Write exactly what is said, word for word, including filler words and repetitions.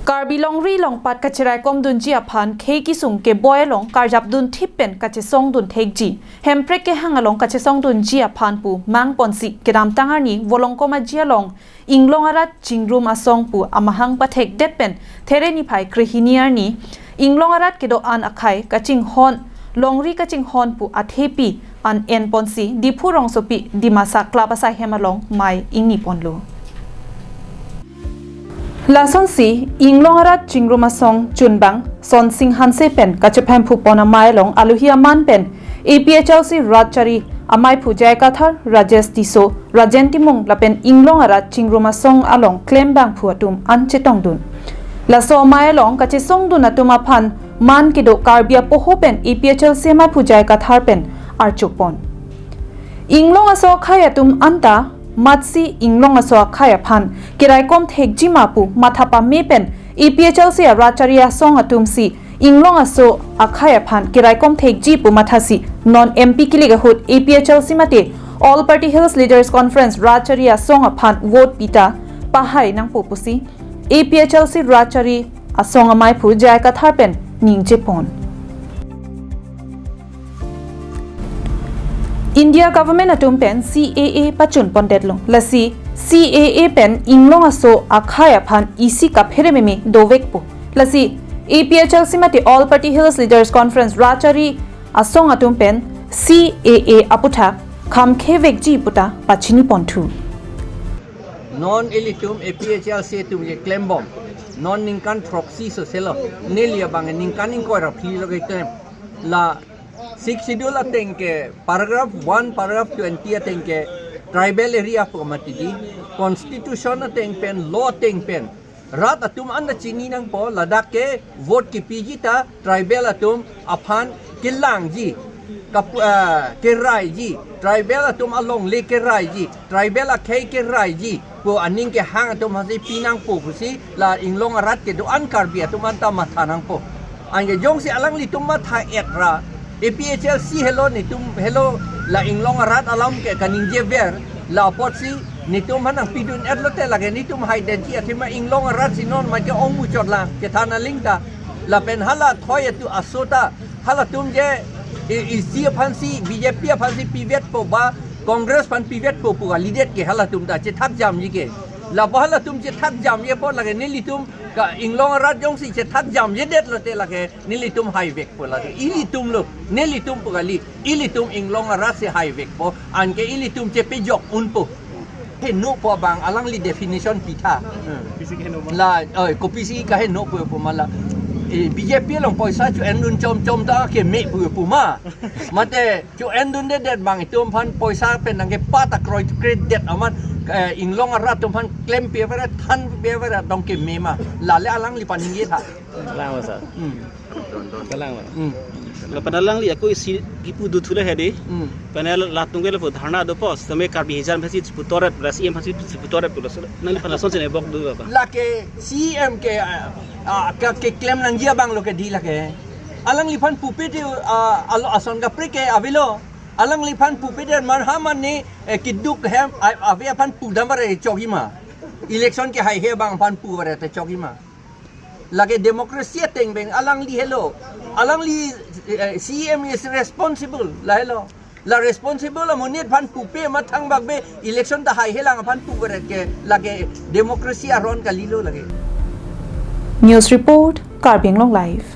Karbi longri longpat kacheraikom dunji aphan khei kesung keboi along karjap dunthip pen kachesong dunthekji, Hemprek kehang along kachesong dunji aphan pu mang ponsi kedamtang arni Volongkom Aji along Inglong Arat Chingrum Asong pu amahang pathekdet pen There niphai krehini arni Inglong Arat kedo-an akhei kachinghon, longri kachinghon pu athepi an en ponsi Diphu rongsopi Dimasa Club asaihem along mei ingni ponlo. Lasonsi Inglong Arat Chingrum Asong chunbang Sonsing Hanse pen kachepemphu pon amei along alohi aman pen A P H L C rat chari ameiphu J I Kathar, Rajesh Tisso, Rajen Timung lapen Inglong Arat Chingrum Asong along klembangphu atum an chetongdun. Laso amei along kachesongdun atum aphan man kedo Karbi apoho pen A P H L C ameiphu J I Kathar pen archupon. Inglong aso akhei atum anta matsi Inglong aso akhei aphan keraikom thekji ma pu matha pame pen A P H L C arat chari asong atum si Inglong aso akhei aphan keraikom thekji pu mathasi non M P kilik ahut A P H L C mate All Party Hills Leaders Conference rat chari asong aphan vote pita pahai nangpo pusi A P H L C rat chari asong ameiphu J I Kathar pen ningje pon. India government atum pen C A A pachun pondetlo. Lasi C A A pen Inglong aso akhei aphan isi kaphere meme dovekpo. Lasi A P H L C mate All Party Hills Leaders Conference rat chari asong atum pen C A A aputhak khamkhe vekji puta pachini ponthu. Non ilitum A P H L C atum je klembom. Non ningkan throksi soselo. Neli abang ningkan ingkoi ra phli lo ke klem. La Sixth Schedule ateng ke paragraph one, paragraph twenty ateng ke tribal area pu mati di. Constitution ateng pen, law ateng pen. Rat atum anda chini nangpo, ladak ke vote kipiji ta tribal atum aphan kelangji, kapu-, ah, keraiji, tribal atum alongle keraiji, tribal akhei keraiji, pu aning kehang atum hasi pinangpo pusi la Inglong arat kedo-an Karbi atum anta matha nangpo. Anke jongsi alanglitum matha et ra, A P H L C helo nitum helo la Inglong arat alam ke kaningje ver, la apotsi nitum hanang pidun et lote lake nitum hai denji athema Inglong arat si non maike ongmuchot lang kethan aling ta. Lapen hala thoi atu aso ta, halatum je i-, isi aphansi, B J P aphansi pivetpo ba Congress aphan pivetpo pu kalidet ke halatum ta chethak jamji ke. Lapu halatum chethak jamji apot lake nelitum ka Inglong arat jongsi chethak jamjedet lote lake nelitum haivekpo lake. Ilitum lo, nelitum pu kali, ilitum Inglong arat si haivekpo, anke ilitum chepejok unpo. Henopo abang alangli definition pitha. La, oi, kopisi kahenopo pu ma la. Eh, B J P along poisa cho-endun chomchom ta keme pu pu ma. Mate cho-endundedet abang itum aphan poisa pen nangkepat akroi kredit amat, eh, Inglong arat atum aphan klempi avera thanpi avera dong keme ma. Lale alangli paningje tha. Kalang ma sir. Hmm. Kalang ma. Hmm. Lapen alangli ako isi kipu duthu le hedi. Hmm. Panel latung ke lapu dharna dopo. Sitame Karbi Hijan phasi chiputoret, plus E M phasi chiputoret pulo. Nangliphan lason sene bok do apa? Lake C M ke, ah, ah, ke, keklem nangji abang lo ke di lake. Alangliphan pupe te, ah, alo ason kaprek ke avelo. Alangliphan pupe te man ha man ni, eh, keduk hem, a-, ave aphan pudam bare chokji ma. Election kehaihe abang aphan pu bare te chokji ma. Lake democracy ateng pen alangli helo. Alangli, eh, C M is responsible la helo. La responsible amonit aphan pupe mathang bakbe election ta haihe lang aphan pu bare ke lake democracy aron kalilo lake. News report, Karbi Anglong Live.